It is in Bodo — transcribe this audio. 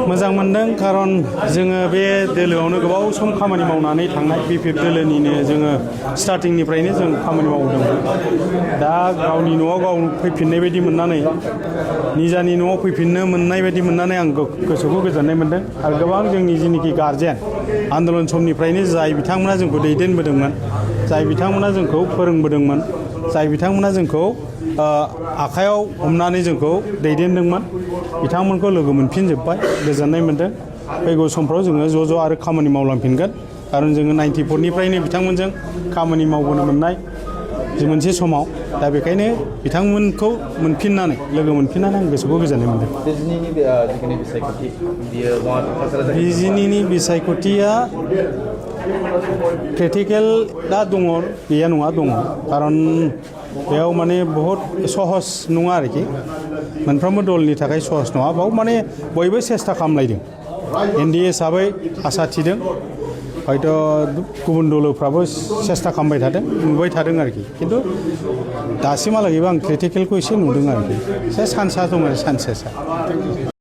मोजां मोनदों खारन जोङो बे दोलोआवनो गोबाव सम खामानि मावनानै थांनाय बिपिएफ दोलोनिनो जोङो स्टार्टिंनिफ्रायनो जों खामानि मावदोंमोन दा गावनि न'आव गाव फैफिननाय बायदि मोननानै निजानि न'आव फैफिननो मोननाय बायदि मोननानै आं गोसोखौ गोजोननाय मोनदों आरो गोबां जोंनि जेनोखि गारजेन आन्दलन समनिफ्रायनो जाय बिथांमोना जोंखौ दैदेनबोदोंमोन जाय बिथांमोना जोंखौ फोरोंबोदोंमोन जाय बिथांमोना जोंखौ आखायाव हमनानै जोंखौ दैदेनदोंमोन बिथांमोनखौ लोगो मोनफिनजोब्बाय गोजोननाय मोनदों फैगौ समफ्राव जोङो ज' आरो खामानि मावलांफिनगोन खारन जोङो 94निफ्रायनो बिथांमोनजों खामानि मावबोनो मोननाय जे मोनसे समाव दा बेखायनो बिथांमोनखौ मोनफिननानै लोगो मोनफिननानै आं गोसोखौ गोजोननाय मोनदों बिजिनिनि बिसायख'थिया क्रिटिकेल दा दङ गैया नङा दङ खारन बेयाव माने बहुत सहस नङा आरोखि मोनफ्रोमबो दलनि थाखाय सहस नङा बाव माने बयबो सेस्था खालामलायदों एनडिए हिसाबै आसा थिदों हयथ' गुबुन दलफ्राबो सेस्था खालामबाय थादों नुबाय थादों आरोखि खिन्थु दासिमहालागैबो आं क्रिटिकेलखौ एसे नुदों आरोखि एसे चान्सआ दं आरो चान्सेसा